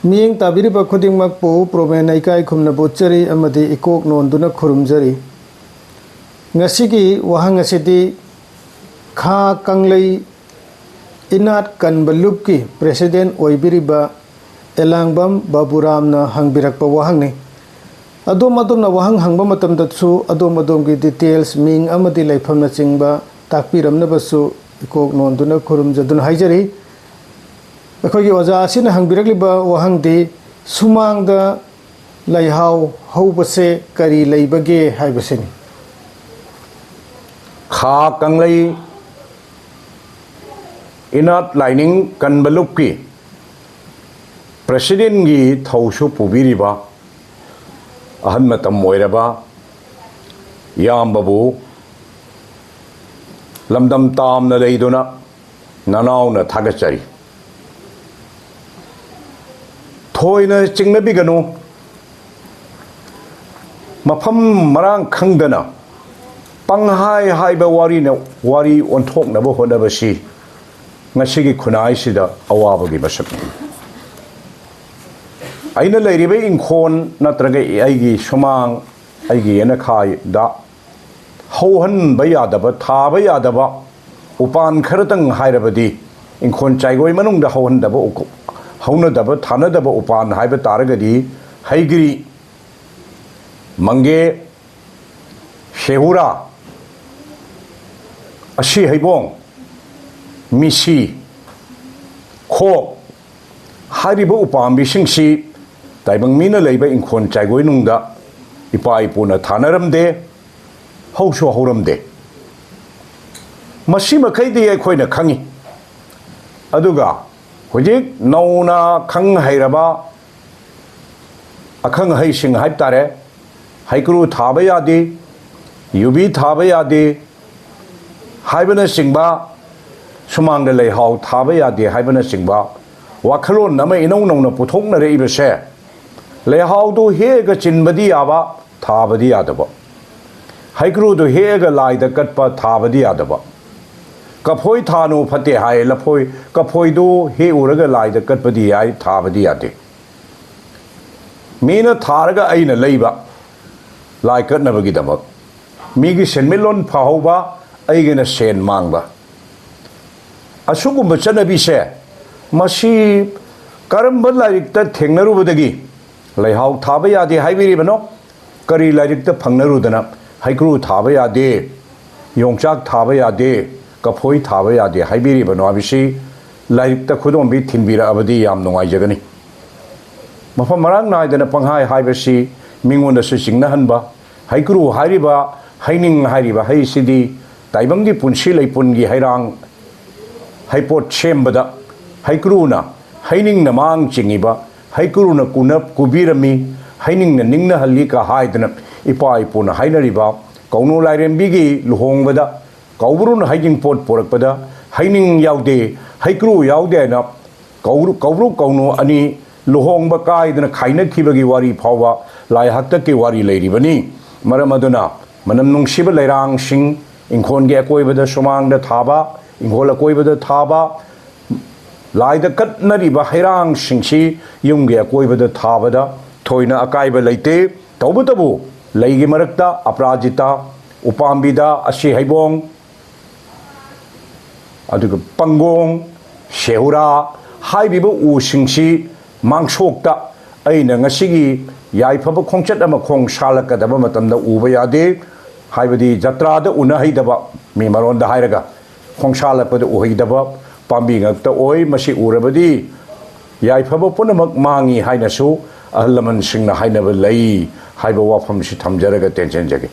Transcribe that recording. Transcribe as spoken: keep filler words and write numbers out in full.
ꯃꯤꯠꯌꯦꯡ ꯇꯥꯕꯤꯔꯤꯕ ꯈꯨꯗꯤꯡꯃꯛꯄꯨ ꯄ꯭ꯔꯣꯃꯦꯟꯅ ꯏꯀꯥꯏ ꯈꯨꯝꯅꯕ ꯎꯠꯆꯔꯤ ꯑꯃꯗꯤ ꯏꯀꯣꯛ ꯅꯣꯟꯗꯨꯅ ꯈꯨꯔꯨꯝꯖꯔꯤ꯫ ꯉꯁꯤꯒꯤ ꯋꯥꯍꯪ ꯑꯁꯤꯗꯤ ꯈꯥ ꯀꯪꯂꯩ ꯏꯅꯥꯠ ꯀꯟꯕ ꯂꯨꯞꯀꯤ ꯄ꯭ꯔꯦꯁꯤꯗꯦꯟ ꯑꯣꯏꯕꯤꯔꯤꯕ ꯑꯦꯂꯥꯡꯕꯝ ꯕꯥꯕꯨꯔꯥꯝꯅ ꯍꯪꯕꯤꯔꯛꯄ ꯋꯥꯍꯪꯅꯤ꯫ ꯑꯗꯣꯝ ꯑꯗꯣꯝꯅ ꯋꯥꯍꯪ ꯍꯪꯕ ꯃꯇꯝꯗꯁꯨ ꯑꯗꯣꯝ ꯑꯗꯣꯝꯒꯤ ꯗꯤꯇꯦꯜꯁ, ꯃꯤꯡ ꯑꯃꯗꯤ ꯂꯩꯐꯝꯅꯆꯤꯡꯕ ꯇꯥꯛꯄꯤꯔꯝꯅꯕꯁꯨ ꯏꯀꯣꯛ ꯅꯣꯟꯗꯨꯅ ꯈꯨꯔꯨꯝꯖꯗꯨꯅ ꯍꯥꯏꯖꯔꯤ꯫ ꯑꯩꯈꯣꯏꯒꯤ ꯑꯣꯖꯥ ꯑꯁꯤꯅ ꯍꯪꯕꯤꯔꯛꯂꯤꯕ ꯋꯥꯍꯪꯗꯤ ꯁꯨꯃꯥꯡꯗ ꯂꯩꯍꯥꯎ ꯍꯧꯕꯁꯦ ꯀꯔꯤ ꯂꯩꯕꯒꯦ ꯍꯥꯏꯕꯁꯤꯅꯤ꯫ ꯈꯥ ꯀꯪꯂꯩ ꯏꯅꯥꯠ ꯂꯥꯏꯅꯤꯡ ꯀꯟꯕ ꯂꯨꯞꯀꯤ ꯄ꯭ꯔꯦꯁꯤꯗꯦꯟꯒꯤ ꯊꯧꯁꯨ ꯄꯨꯕꯤꯔꯤꯕ ꯑꯍꯜ ꯃꯇꯝ ꯑꯣꯏꯔꯕ ꯏꯌꯥꯝꯕꯕꯨ ꯂꯝꯗꯝ ꯇꯥꯝꯅ ꯂꯩꯗꯨꯅ ꯅꯅꯥꯎꯅ ꯊꯥꯒꯠꯆꯔꯤ꯫ ꯊꯣꯏꯅ ꯆꯤꯡꯅꯕꯤꯒꯅꯨ꯫ ꯃꯐꯝ ꯃꯔꯥꯡ ꯈꯪꯗꯅ ꯄꯪꯍꯥꯏ ꯍꯥꯏꯕ ꯋꯥꯔꯤꯅ ꯋꯥꯔꯤ ꯑꯣꯟꯊꯣꯛꯅꯕ ꯍꯣꯠꯅꯕꯁꯤ ꯉꯁꯤꯒꯤ ꯈꯨꯟꯅꯥꯏꯁꯤꯗ ꯑꯋꯥꯕꯒꯤ ꯃꯁꯛꯅꯤ꯫ ꯑꯩꯅ ꯂꯩꯔꯤꯕ ꯏꯪꯈꯣꯜ ꯅꯠꯇ꯭ꯔꯒ ꯑꯩꯒꯤ ꯁꯨꯃꯥꯡ, ꯑꯩꯒꯤ ꯌꯦꯅꯈꯥꯗ ꯍꯧꯍꯟꯕ ꯌꯥꯗꯕ, ꯊꯥꯕ ꯌꯥꯗꯕ ꯎꯄꯥꯟ ꯈꯔꯇꯪ ꯍꯥꯏꯔꯕꯗꯤ, ꯏꯪꯈꯣꯜ ꯆꯥꯏꯒꯣꯏ ꯃꯅꯨꯡꯗ ꯍꯧꯍꯟꯗꯕ ꯎꯀ-, ꯍꯧꯅꯗꯕ, ꯊꯥꯅꯗꯕ ꯎꯄꯥꯟ ꯍꯥꯏꯕ ꯇꯥꯔꯒꯗꯤ, ꯍꯩꯒ꯭ꯔꯤ, ꯃꯪꯒꯦ, ꯁꯦꯍꯨꯔꯥ, ꯑꯁꯤ ꯍꯩꯕꯣꯡ, ꯃꯤꯁꯤ, ꯈꯣꯛ ꯍꯥꯏꯔꯤꯕ ꯎꯄꯥꯝꯕꯤꯁꯤꯡꯁꯤ ꯇꯥꯏꯕꯪ ꯃꯤꯅ ꯂꯩꯕ ꯏꯪꯈꯣꯜ ꯆꯥꯏꯒꯣꯏꯅꯨꯡꯗ ꯏꯄꯥ ꯏꯄꯨꯅ ꯊꯥꯅꯔꯝꯗꯦ, ꯍꯧꯁꯨ ꯍꯧꯔꯝꯗꯦ꯫ ꯃꯁꯤꯃꯈꯩꯗꯤ ꯑꯩꯈꯣꯏꯅ ꯈꯪꯉꯤ꯫ ꯑꯗꯨꯒ ꯍꯧꯖꯤꯛ ꯅꯧꯅ ꯈꯪ ꯍꯩꯔꯕ ꯑꯈꯪ ꯑꯍꯩꯁꯤꯡ ꯍꯥꯏꯕ ꯇꯥꯔꯦ, ꯍꯩꯀ꯭ꯔꯨ ꯊꯥꯕ ꯌꯥꯗꯦ, ꯌꯨꯕꯤ ꯊꯥꯕ ꯌꯥꯗꯦ ꯍꯥꯏꯕꯅꯆꯤꯡꯕ, ꯁꯨꯃꯥꯡꯗ ꯂꯩꯍꯥꯎ ꯊꯥꯕ ꯌꯥꯗꯦ ꯍꯥꯏꯕꯅꯆꯤꯡꯕ ꯋꯥꯈꯜꯂꯣꯟ ꯑꯃ ꯏꯅꯧ ꯅꯧꯅ ꯄꯨꯊꯣꯛꯅꯔꯛꯏꯕꯁꯦ, ꯂꯩꯍꯥꯎꯗꯨ ꯍꯦꯛꯑꯒ ꯆꯤꯟꯕꯗꯤ ꯌꯥꯕ, ꯊꯥꯕꯗꯤ ꯌꯥꯗꯕ, ꯍꯩꯀ꯭ꯔꯨꯗꯨ ꯍꯦꯛꯑꯒ ꯂꯥꯏꯗ ꯀꯠꯄ, ꯊꯥꯕꯗꯤ ꯌꯥꯗꯕ, ꯀꯐꯣꯏ ꯊꯥꯅꯨ ꯐꯠꯇꯦ ꯍꯥꯏ, ꯂꯐꯣꯏ, ꯀꯐꯣꯏꯗꯨ ꯍꯦꯛꯎꯔꯒ ꯂꯥꯏꯗ ꯀꯠꯄꯗꯤ ꯌꯥꯏ, ꯊꯥꯕꯗꯤ ꯌꯥꯗꯦ꯫ ꯃꯤꯅ ꯊꯥꯔꯒ ꯑꯩꯅ ꯂꯩꯕ, ꯂꯥꯏ ꯀꯠꯅꯕꯒꯤꯗꯃꯛ꯫ ꯃꯤꯒꯤ ꯁꯦꯟꯃꯤꯠꯂꯣꯟ ꯐꯍꯧꯕ, ꯑꯩꯒꯤꯅ ꯁꯦꯟ ꯃꯥꯡꯕ꯫ ꯑꯁꯤꯒꯨꯝꯕ ꯆꯠꯅꯕꯤꯁꯦ, ꯃꯁꯤ ꯀꯔꯝꯕ ꯂꯥꯏꯔꯤꯛꯇ ꯊꯦꯡꯅꯔꯨꯕꯗꯒꯤ ꯂꯩꯍꯥꯎ ꯊꯥꯕ ꯌꯥꯗꯦ ꯍꯥꯏꯕꯤꯔꯤꯕꯅꯣ? ꯀꯔꯤ ꯂꯥꯏꯔꯤꯛꯇ ꯐꯪꯅꯔꯨꯗꯅ ꯍꯩꯀ꯭ꯔꯨ ꯊꯥꯕ ꯌꯥꯗꯦ, ꯌꯣꯡꯆꯥꯛ ꯊꯥꯕ ꯌꯥꯗꯦ, ꯀꯐꯣꯏ ꯊꯥꯕ ꯌꯥꯗꯦ ꯍꯥꯏꯕꯤꯔꯤꯕꯅꯣ ꯍꯥꯏꯕꯁꯤ ꯂꯥꯏꯔꯤꯛꯇ ꯈꯨꯗꯣꯝꯕꯤ ꯊꯤꯟꯕꯤꯔꯛꯑꯕꯗꯤ ꯌꯥꯝ ꯅꯨꯡꯉꯥꯏꯖꯒꯅꯤ꯫ ꯃꯐꯝ ꯃꯔꯥꯡ ꯅꯥꯏꯗꯅ ꯄꯪꯍꯥꯏ ꯍꯥꯏꯕꯁꯤ ꯃꯤꯉꯣꯟꯗꯁꯨ ꯆꯤꯡꯅꯍꯟꯕ꯫ ꯍꯩꯀ꯭ꯔꯨ ꯍꯥꯏꯔꯤꯕ, ꯍꯩꯅꯤꯡ ꯍꯥꯏꯔꯤꯕ ꯍꯩꯁꯤꯗꯤ ꯇꯥꯏꯕꯪꯒꯤ ꯄꯨꯟꯁꯤ ꯂꯩꯄꯨꯟꯒꯤ ꯍꯩꯔꯥꯡ, ꯍꯩꯄꯣꯠ ꯁꯦꯝꯕꯗ ꯍꯩꯀ꯭ꯔꯨꯅ, ꯍꯩꯅꯤꯡꯅ ꯃꯥꯡ ꯆꯤꯡꯉꯤꯕ, ꯍꯩꯀ꯭ꯔꯨꯅ ꯀꯨꯅꯞ ꯀꯨꯕꯤꯔꯝꯃꯤ, ꯍꯩꯅꯤꯡꯅ ꯅꯤꯡꯅꯍꯜꯂꯤ ꯀ ꯍꯥꯏꯗꯅ ꯏꯄꯥ ꯏꯄꯨꯅ ꯍꯥꯏꯅꯔꯤꯕ ꯀꯧꯅꯨ ꯂꯥꯏꯔꯦꯝꯕꯤꯒꯤ ꯂꯨꯍꯣꯡꯕꯗ ꯀꯧꯕ꯭ꯔꯨꯅ ꯍꯩꯖꯤꯡꯄꯣꯠ ꯄꯨꯔꯛꯄꯗ ꯍꯩꯅꯤꯡ ꯌꯥꯎꯗꯦ, ꯍꯩꯀ꯭ꯔꯨ ꯌꯥꯎꯗꯦ ꯍꯥꯏꯅ ꯀꯧꯔꯨ-, ꯀꯧꯕ꯭ꯔꯨ ꯀꯧꯅꯨ ꯑꯅꯤ ꯂꯨꯍꯣꯡꯕ ꯀꯥꯏꯗꯅ ꯈꯥꯏꯅꯈꯤꯕꯒꯤ ꯋꯥꯔꯤ ꯐꯥꯎꯕ ꯂꯥꯏ ꯍꯥꯛꯇꯛꯀꯤ ꯋꯥꯔꯤ ꯂꯩꯔꯤꯕꯅꯤ꯫ ꯃꯔꯝ ꯑꯗꯨꯅ ꯃꯅꯝ ꯅꯨꯡꯁꯤꯕ ꯂꯩꯔꯥꯡꯁꯤꯡ ꯏꯪꯈꯣꯜꯒꯤ ꯑꯀꯣꯏꯕꯗ ꯁꯨꯃꯥꯡꯗ ꯊꯥꯕ, ꯏꯪꯈꯣꯜ ꯑꯀꯣꯏꯕꯗ ꯊꯥꯕ, ꯂꯥꯏꯗ ꯀꯠꯅꯔꯤꯕ ꯍꯩꯔꯥꯡꯁꯤꯡꯁꯤ ꯌꯨꯝꯒꯤ ꯑꯀꯣꯏꯕꯗ ꯊꯥꯕꯗ ꯊꯣꯏꯅ ꯑꯀꯥꯏꯕ ꯂꯩꯇꯦ꯫ ꯇꯧꯕꯇꯕꯨ ꯂꯩꯒꯤ ꯃꯔꯛꯇ ꯑꯄꯔꯥꯖꯤꯇꯥ, ꯎꯄꯥꯝꯕꯤꯗ ꯑꯁꯤ ꯍꯩꯕꯣꯡ, ꯑꯗꯨꯒ ꯄꯪꯒꯣꯡ, ꯁꯦꯍꯨꯔꯥ ꯍꯥꯏꯔꯤꯕ ꯎꯁꯤꯡꯁꯤ ꯃꯥꯡꯁꯣꯛꯇ ꯑꯩꯅ ꯉꯁꯤꯒꯤ ꯌꯥꯏꯐꯕ ꯈꯣꯡꯆꯠ ꯑꯃ ꯈꯣꯡ ꯁꯥꯜꯂꯛꯀꯗꯕ ꯃꯇꯝꯗ ꯎꯕ ꯌꯥꯗꯦ꯫ ꯍꯥꯏꯕꯗꯤ ꯖꯇ꯭ꯔꯥꯗ ꯎꯅꯍꯩꯗꯕ, ꯃꯤ ꯃꯔꯣꯟꯗ ꯍꯥꯏꯔꯒ ꯈꯣꯡꯁꯥꯜꯂꯛꯄꯗ ꯎꯍꯩꯗꯕ ꯄꯥꯝꯕꯤ ꯉꯥꯛꯇ ꯑꯣꯏ꯫ ꯃꯁꯤ ꯎꯔꯕꯗꯤ ꯌꯥꯏꯐꯕ ꯄꯨꯝꯅꯃꯛ ꯃꯥꯡꯉꯤ ꯍꯥꯏꯅꯁꯨ ꯑꯍꯜ ꯂꯃꯟꯁꯤꯡꯅ ꯍꯥꯏꯅꯕ ꯂꯩ ꯍꯥꯏꯕ ꯋꯥꯐꯝꯁꯤ ꯊꯝꯖꯔꯒ ꯇꯦꯟꯁꯤꯟꯖꯒꯦ꯫